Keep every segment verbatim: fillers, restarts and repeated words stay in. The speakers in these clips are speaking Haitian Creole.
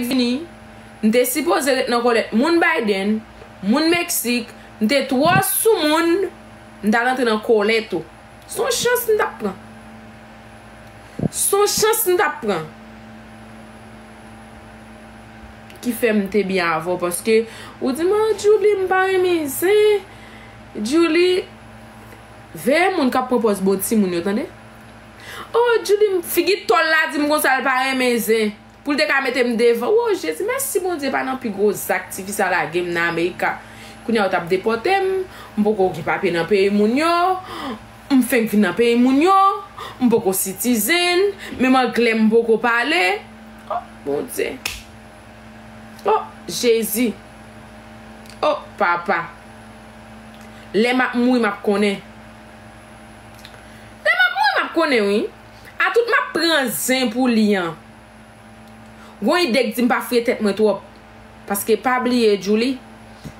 vini, m te sipoze ret nan kòlèt moun Biden, moun Meksik, m te twò sou moun, m t al antre nan kòlèt ou. Se yon chans m t ap pran. Se yon chans m t ap pran. Ki fè m te byen avè w, paske ou di m, "Ah, Djouly, m pa renmen zen." Djouly, veye moun k ap pran pòz bon timoun yo, tande. "Oh, Djouly, m figi tòl la di m konsa l pa renmen zen." Pou l te ka mete m devan. Wo, Jezi, mèsi Bondye, pa nan pi gwo zak tifi sa lage m nan Amerika. Kounye a yo t ap depòte m, m poko gen papye nan peyi moun yo, m fenk vin nan peyi moun yo, m poko citizen, menm anglè m poko pale. Oh, Bondye. Oh, Jezi. Oh, papa. Lè m ap mouri, m ap konnen. Lè m ap mouri, m ap konnen, wi. A tout m ap pran zen pou li an. Gon ide k di m pa fouye tèt mwen twòp. Paske pa bliye, Djouly,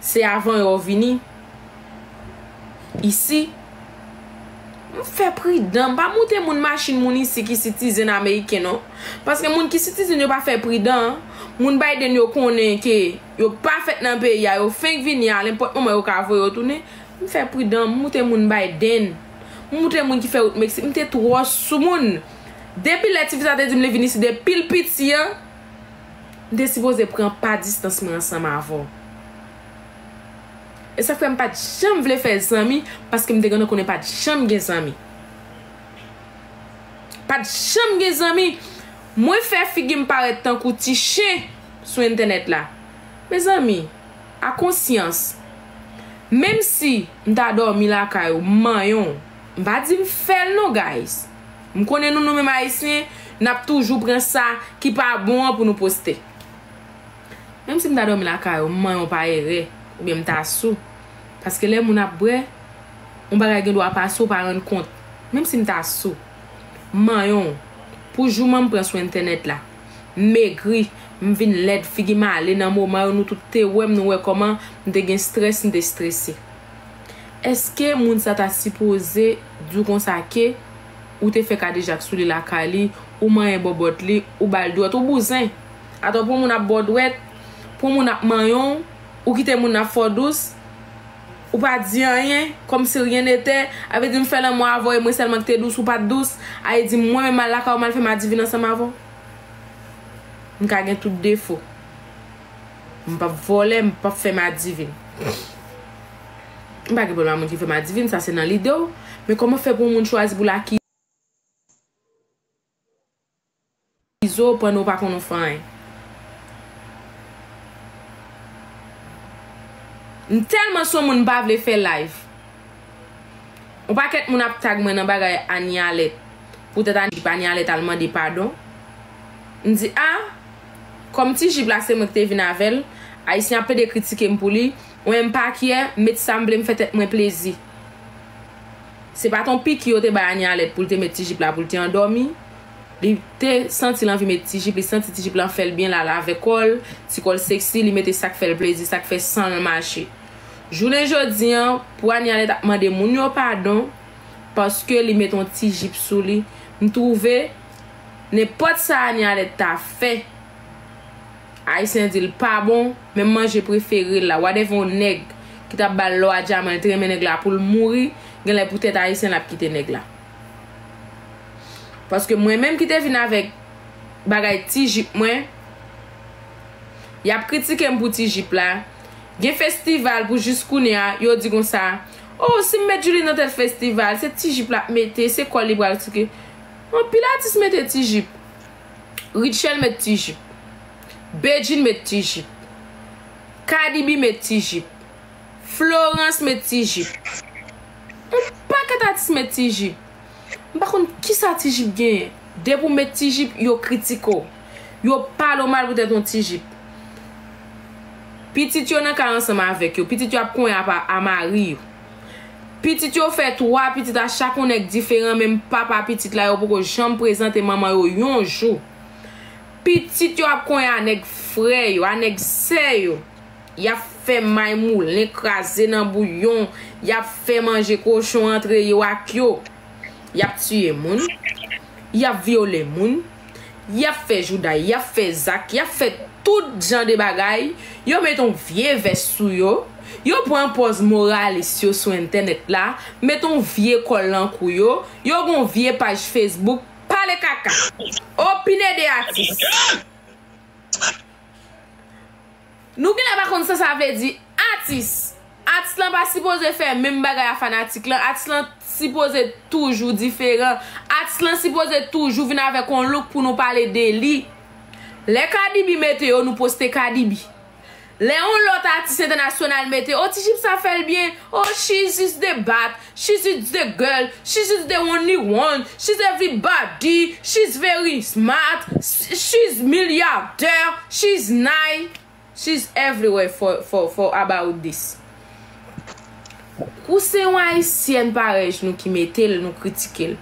se avan yo vini isi. M fè pridan, m pa moute moun machin moun isi ki citizen ameriken, non. Paske moun ki citizen yo pa fè pridan. Moun Biden yo konnen ke yo pa fèt nan peyi a, yo fenk vini a, nenpòt moman yo ka voye yo tounen. M fè pridan, m moute moun Biden. M moute moun ki fè wout Meksik. M te twò sou moun. Depi lè tifi sa te di m li vin isi, depi l piti an, m te sipoze pran pa distans mwen ansanm avè w. E sa fè m pa t janm vle fè zanmi, paske m te gentan konnen pa t janm gen zanmi. Pa t janm gen zanmi. Mwen fè figi m parèt tankou ti chen sou entènèt la. Mezanmi, a konsyans, menm si m ta dòmi lakay ou, m manyen w, m pa di m fè l non, guys. M konnen nou, nou menm Ayisyen, n ap toujou pran sa ki pa bon an pou nou poste. Menm si m ta dòmi lakay ou, m manyen w pa erè, oubyen m ta sou. Paske lè moun ap bwè, yon bagay gen dwa pase, ou pa rann kont. Menm si m ta sou, m manyen w. Pou jouman m pran sou entènèt la. M megri, m vin lèd, figi m ale nan moman yo, nou tout te wè m, nou wè kòman m te gen strès, m te strese. Èske moun sa ta sipoze di w konsa ke ou te fè kadejak sou li lakay li, ou manyen bòbòt li, ou ba l dwèt, ou bouzen? Atò pou moun ap ba w dwèt, pou moun ap manyen w, ou kite moun nan ap fè w dous, ou pa di anyen, kòmsi ryen netè, a vle di m fè lanmou avè w e mwen sèlman ki te dous, ou pa t dous, a vle di mwen menm m al lakay ou, m al fè madivin ansanm avè w? M ka gen tout defo. M p ap vòlè, m p ap fè madivin. M pa gen pwoblèm ak moun ki fè madivin, sa se nan lide w. Men kòman fè pou yon moun chwazi pou l akize w pandan w pa konn ou fè anyen? M tèlman se yon moun m pa vle fè live. Yon pakèt moun ap tag mwen nan bagay Anialèt. Poutèt Ani-, Anialèt al mande padon. M di, a, kòm ti jip la se mwen ki te vin avè l, Ayisyen ap plede kritike m pou li, mwen m pa kyè, m met sa m vle, m fè tèt mwen plezi. Se pa t yon piki yo te bay Anialèt pou l te met ti jip la, pou l te andòmi. Li te santi l anvi met ti jip, li santi ti jip la fè l byen, l ale avè kò l, ti kò l seksi, li mete sa k fè l plezi, sa k fè san l mache. Jounen jodi an, pou Anialèt ap mande moun yo padon, paske li met yon ti jip sou li, m twouve nenpòt sa Anialèt ta fè, Ayisyen di l pa bon, menm manje prefere l la, whatever yon nèg ki t ap ba l lò a dyaman, li te renmen nèg la pou l mouri, genlè poutèt Ayisyen l ap kite nèg la. Paske mwen menm ki te vin avèk bagay ti jip mwen, y ap kritike m pou ti jip la. Gen festival pou jis kounye a, yo di konsa, o, si m met Djouly nan tèl festival, se ti jip l ap mete, se kò l li pral tike. Anpil atis mete ti jip. Rutshelle met ti jip. Bedjine met ti jip. Cardi B met ti jip. Florence met ti jip. Yon pakèt atis met ti jip. M pa konn kisa ti jip genyen. Depi w met ti jip, yo kritike w. Yo pale w mal poutèt yon ti jip. Pitit yo nan kay ansanm avèk yo. Pitit yo ap konyen a, a mari yo. Pitit yo fè twa pitit a chak yon nèg diferan, menm papa pitit la yo poko janm prezante manman yo yon jou. Pitit yo ap konyen a nèg frè yo, a nèg sè yo. Y ap fè may moulen kraze nan bouyon, y ap fè manje kochon antre yo ak yo. Y ap tiye moun, y ap vyole moun, y ap fè jouda, y ap fè zak, y ap fè tout jan de bagay, yo met yon vye vès sou yo, yo pran pòz moralis yo sou entènèt la, met yon vye kòl nan kou yo, yo gen yon vye paj Facebook, pale kaka, opine de atis. Nou genlè pa konn sa sa vle di atis. Atis lan pa sipoze fè menm bagay a fanatik lan. Atis lan sipoze toujou diferan. Atis lan sipoze toujou vin avèk yon look pou nou pale de li. Lè Cardi B mete yo, nou poste Cardi B. Lè yon lòt atis entènasyonal mete, "Oh, ti jip sa fè l byen. Oh, she's just the bad. She's just the girl. She's just the only one. She's everybody. She's very smart. She's milyadè. She's nice. She's everywhere for, for, for about this." Kou se yon ayisyèn parèy nou ki mete l, nou kritike l.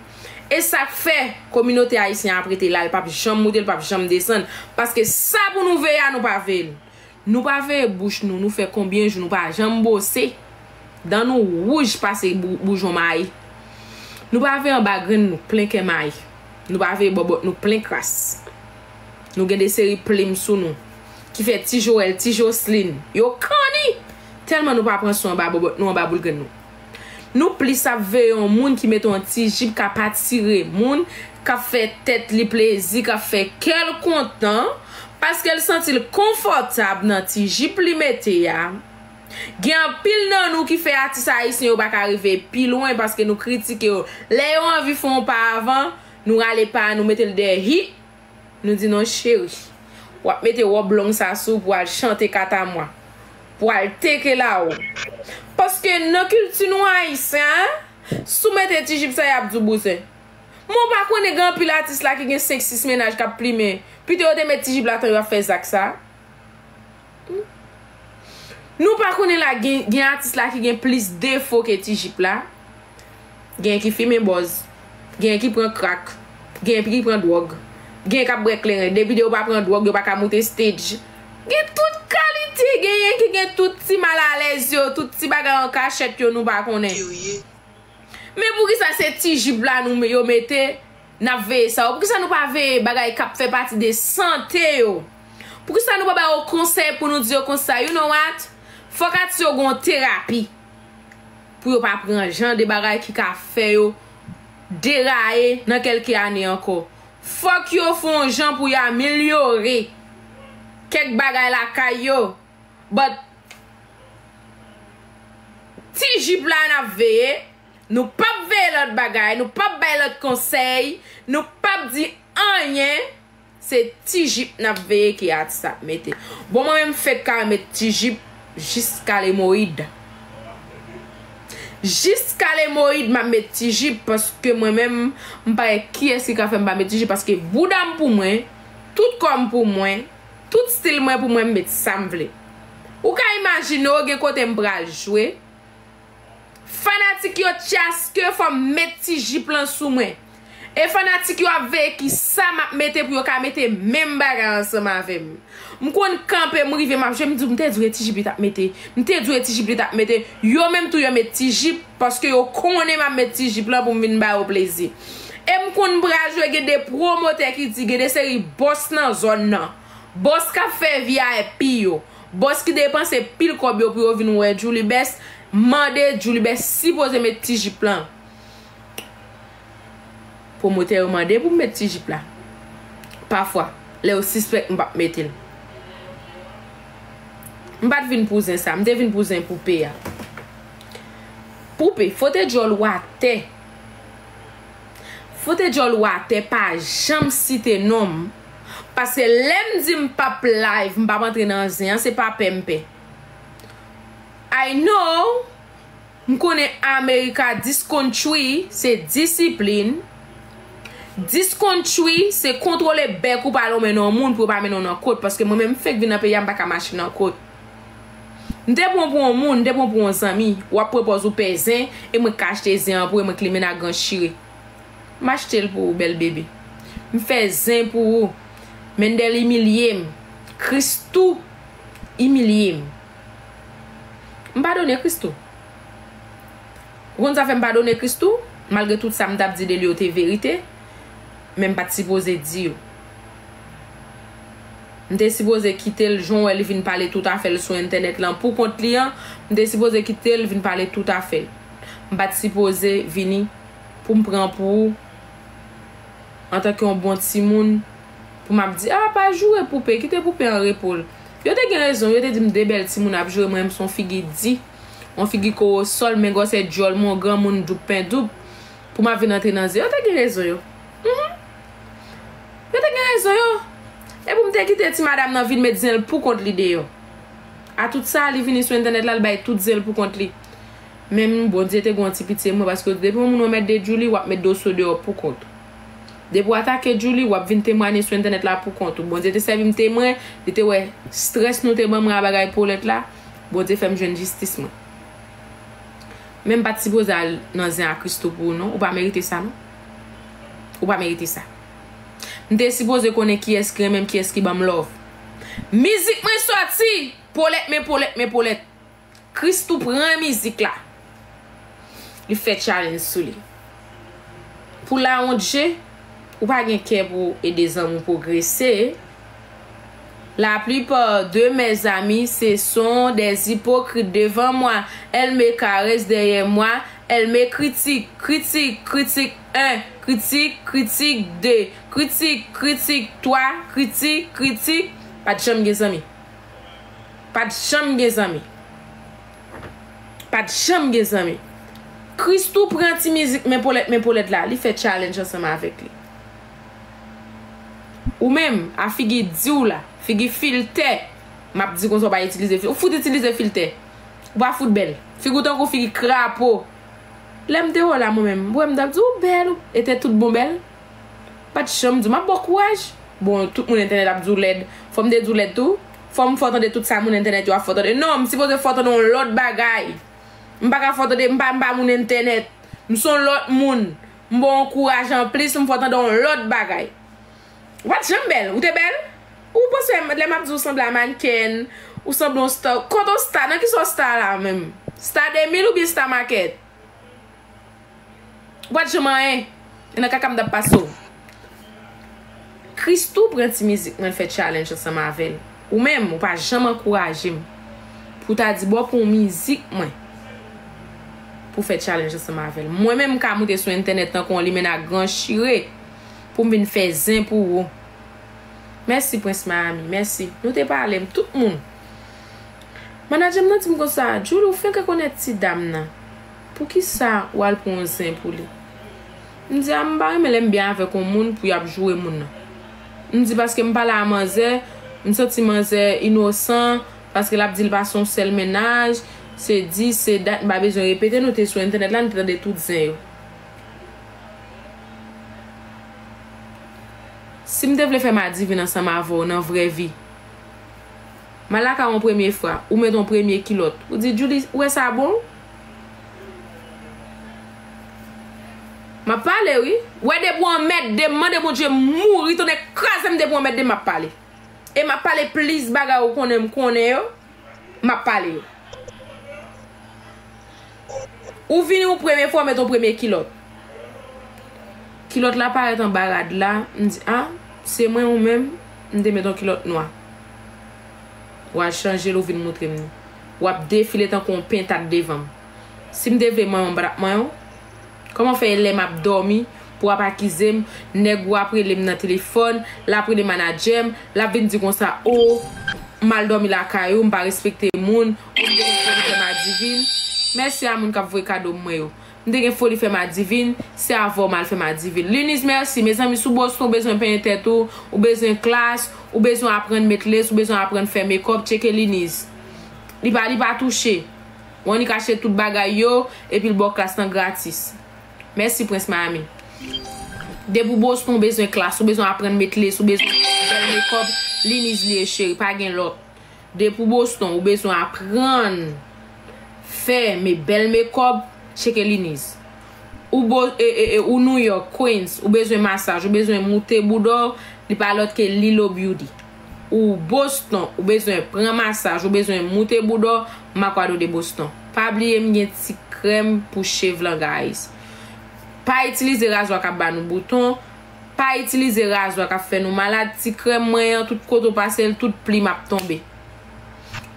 E sa k fè kominote ayisyen ap rete la, l p ap janm moute, l p ap janm desann. Paske sa pou nou veye a, nou pa veye l. Nou pa veye bouch nou, nou fè konbyen jou nou pa janm bwose. Dan nou wouj pase bou-, boujon mayi. Nou pa veye anba grenn nou plen kè mayi. Nou pa veye bòbòt nou plen kras. Nou gen de seri plim sou nou. Ki fè ti Joel, ti Jocelyn, yo kanni. Tèlman nou pa pran swen anba bòbòt nou, anba boul grenn nou. Nou plis ap veye yon moun ki mete yon ti jip k ap atire moun, k ap fè tèt li plezi, k ap fè kè l kontan, paske l santi l konfòtab nan ti jip li mete a. Gen anpil nan nou ki fè atis ayisyen yo pa ka rive pi lwen paske nou kritike yo. Lè yo anvi fè yon pa avan, nou rale pa a, nou mete l dèyè. Hi! Nou di non cheri. W ap mete wòb long sa sou pou al chante katamwa. Pou al teke la ou. Paske nan kilti nou ayisyen, si w mete ti jip sa y ap di w bouzen. Men w pa konnen gen anpil atis la ki gen senk sis mennaj k ap plimen. Pito yo te met ti jip la tan yo ap fè zak sa. Nou pa konnen la gen, gen atis la ki gen plis defo ke ti jip la. Gen ki fimen bòz. Gen ki pran krak. Gen ki pran dwòg. Gen k ap bwè kleren. Depi de yo pa pran dwòg, yo pa ka moute stage. Gen tout kalite. Genyen ki gen tout ti malalèz yo, tout ti bagay an kachèt yo nou pa konnen. Men poukisa se ti jip la nou, yo mete, n ap veye sa yo? Poukisa nou pa veye bagay k ap fè pati de sante yo? Poukisa nou pa ba yo konsèy pou nou di yo konsa, you know what? Fòk atis yo gen yon terapi pou yo pa pran jan de bagay ki ka fè yo deraye nan kèlke ane ankò. Fòk yo fè yon jan pou yo amelyore kèk bagay lakay yo. But ti jip la n ap veye, nou p ap veye lòt bagay, nou p ap bay lòt konsèy, nou p ap di anyen, se ti jip n ap veye ke atis ap mete. Bon, mwen menm m fèk ka met ti jip jiska lemoyid. Jiska lemoyid m ap met ti jip paske mwen menm m pa wè kiyès ki ka fè m pa met ti jip paske bouda m pou mwen, tout kò m pou mwen, tout stil mwen pou mwen m met sa m vle. Ou ka imajine w gen kote m pral jwe. Fanatik yo tchaske fò m met ti jip lan sou mwen. E fanatik yo ap veye ki sa m ap mete pou yo ka mete menm bagay ansanm avè m. M konn kanpe, m rive, m ap jwe, m di, "M te di w e ti jip li t ap mete. M te di w e ti jip li t ap mete." Yo menm tou yo met ti jip paske yo konnen m ap met ti jip lan pou m vin ba yo plezi. E m konn m pral jwe, gen de pwomotè ki di, gen de seri bòs nan zòn nan. Bòs k ap fè V I P yo. Bòs ki depanse pil kòb yo pou yo vin wè Djouly Best, mande Djouly Best sipoze met ti jip lan. Pwomotè yo mande pou m met ti jip la. Pafwa, lè yo sispèk m p ap mete l. M pa t vin pou zen sa, m te vin pou zen poupe a. Poupe, fote djòl ou atè. Fote djòl ou atè, pa janm site non m. Paske lè m di m p ap live, m p ap antre nan zen an, se pa pè m pè. I know, m konnen America, this country, se disiplin. This country, se kontwole bèk ou pa lonmen nan moun pou yo pa mennen w nan kot. Paske mwen menm, m fenk vin nan peyi a, m pa ka mache nan kot. M te pran pou yon moun, m te pran pou yon zanmi. W ap pran pòz ou pè zen, e mwen k achte zen an pou ou, e mwen k limen ak gran chire. M achte l pou ou, bèl bebe. M fè zen pou ou. Mendel imilye m. Christoo imilye m. M padone Christoo. Ou konn sa fè m padone Christoo? Malgre tout sa m t ap di de li yo te verite, men m pa t sipoze di yo. M te sipoze kite l, jan w wè li vin pale tout afè l sou entènèt lan pou kont li an. M te sipoze kite l vin pale tout afè l. M pa t sipoze vini pou m pran pou ou antanke yon bon timoun, pou m ap di, "A, pa joure poupe, kite poupe an repo l." Yo te gen rezon, yo te di m de bèl timoun ap joure, mwen menm se yon figi di, yon figi kowosòl, men gwosè djòl mwen, yon granmoun doup pen doup, pou m ap vin antre nan zen. Yo te gen rezon yo. Mhm. Yo te gen rezon yo. E pou m te kite ti madanm nan vin met zen l pou kont li deyò. A tout sa, li vini sou entènèt la, li bay tout zen l pou kont li. Men Bondye te gen yon ti pitye mwen, paske depi yon moun remèt de Djouly, w ap met dosye w deyò pou kont ou. Depi w atake Djouly, w ap vin temwanye sou entènèt la pou kont ou. Bondye te sèvi m temwen, li te wè strès nou te ban mwen a bagay Paulette la, Bondye fè m jwenn jistis mwen. Men m pa t sipoze al nan zen a Christoo pou ou non, ou pa merite sa non. Ou pa merite sa. M te sipoze konnen kiyès ki renmen m, kiyès ki ban m love. Mizik mwen sòti! Paulette, men Paulette, men Paulette. Christoo pran mizik la. Li fè challenge sou li. Pou lawont je, ou pa gen kè pou ede zanmi w pwogrese. La plupart de mes amis, ce sont des hypocrites devant moi. Elles me caressent derrière moi. Elles me critiquent. Critique, critique un. Critique, critique deux. Critique, critique trois. Critique, critique. Pa t janm gen zanmi. Pa t janm gen zanmi. Pa t janm gen zanmi. Christoo pran ti mizik men Paulette, men Paulette la, li fè challenge ansanm avèk li. Ou menm, a figi di w la, figi filtè, m ap di konsa w pa itilize filtè. Ou fout itilize filtè. Ou pa fout bèl. Figi w tankou figi krapo. Lè m te wè w la mwen menm, m wè m t ap di w bèl, ou, e te tout bon bèl. Pa t janm di w, m ap ba w kouraj. Bon, tout moun entènèt ap di w lèd. Fò m te di w lèd tou? Fò m fè w tande tout sa moun entènèt yo ap fè w tande? Non, m sipoze fè w tande yon lòt bagay. M pa ka fè w tande, m pa, m pa moun entènèt. M se yon lòt moun. M ba w yon kouraj anplis, m fè w tande yon lòt bagay. Ou pa t janm bèl. Ou te bèl? Ou panse lè m ap di w sanble a mannequin, ou sanble yon star. Kote w star? Nan kisa w star la menm? Star de mil oubyen star market? Ou pa t janm anyen. E nan kaka m t ap pase w. Christoo pran ti mizik mwen fè challenge ansanm avè l. Ou menm, ou pa janm ankouraje m. Pou w ta di bò pou yon mizik mwen. Pou w fè challenge ansanm avè l. Mwen menm m ka moute sou entènèt tankou yon limena gran chire. Pou m vin fè zen pou ou. Mèsi Prince Miami, mèsi. Nou te pale, m tout moun. Manadjè m nan di m konsa, Djouly, ou fenk rekonèt ti dam nan. Poukisa w al pran yon zen pou li? M di, a, m pa renmen lè m byen avèk yon moun pou y ap joure moun nan. M di, paske m pale a manzè, m santi manzè inosan, paske l ap di l pase yon sèl mennaj, se dis, se dat, m pa bezwen repete, nou te sou entènèt la, nou te tande tout zen yo. Si m te vle fè madivin ansanm avè w nan vrè vi, m al lakay w yon premye fwa, ou met yon premye kilòt, ou di, Djouly, ou wè sa bon? M ap pale, wi. Ou wè depi w anmède m, mande Bondye mouri, tonnè kraze m depi w anmède m, m ap pale. E m ap pale plis bagay ou konnen m konnen yo, m ap pale yo. Ou vini yon premye fwa, ou met yon premye kilòt. Kilòt la parèt anba rad la, m di, a, se mwen ou menm, m te met yon kilòt nwa. W al chanje l, ou vin moutre m li. W ap defile tankou yon pentat devan m. Si m te vle manyen w, m pa t ap manyen w. Kòman fè lè m ap dòmi, pou w ap akize m, nèg ou ap rele m nan telefòn, l ap rele manadjè m, l ap vin di konsa, o, m al dòmi lakay ou, m pa respekte moun, o, m te gen foli fè madivin. Mèsi a moun k ap voye kado mwen yo. M te gen foli fè madivin, se avè w m al fè madivin. Liniz, mèsi. Mezanmi, si w Boston, ou bezwen penyen tèt ou, ou bezwen klas, ou bezwen aprann met lace, ou bezwen aprann fè mekòp, tcheke Liniz. Li pa, li pa touche. Ou annik achte tout bagay yo, epi l ba w klas lan gratis. Mèsi, Prince Miami. Depi w Boston, ou bezwen klas, ou bezwen aprann met lace, ou bezwen bèl mekòp, Liniz li ye, cheri, pa gen lòt. Depi w Boston, ou bezwen aprann fè me bèl mekòp, tcheke Liniz. Ou bo, e, e, e, ou New York, Queens, ou bezwen masaj, ou bezwen moute bouda w, li pa lòt ke Lilo Beauty. Ou Boston, ou bezwen pran masaj, ou bezwen moute bouda w, Makwado de Boston. Pa bliye m gen ti krèm pou cheve lan, guys. Pa itilize razwa k ap ba nou bouton, Pa itilize razwa k ap fè nou malad. Ti krèm mwen an, tout kote w pase l, tout plim ap tonbe.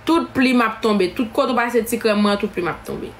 Tout plim ap tonbe. Tout kote w pase ti krèm mwen an, tout plim ap tonbe.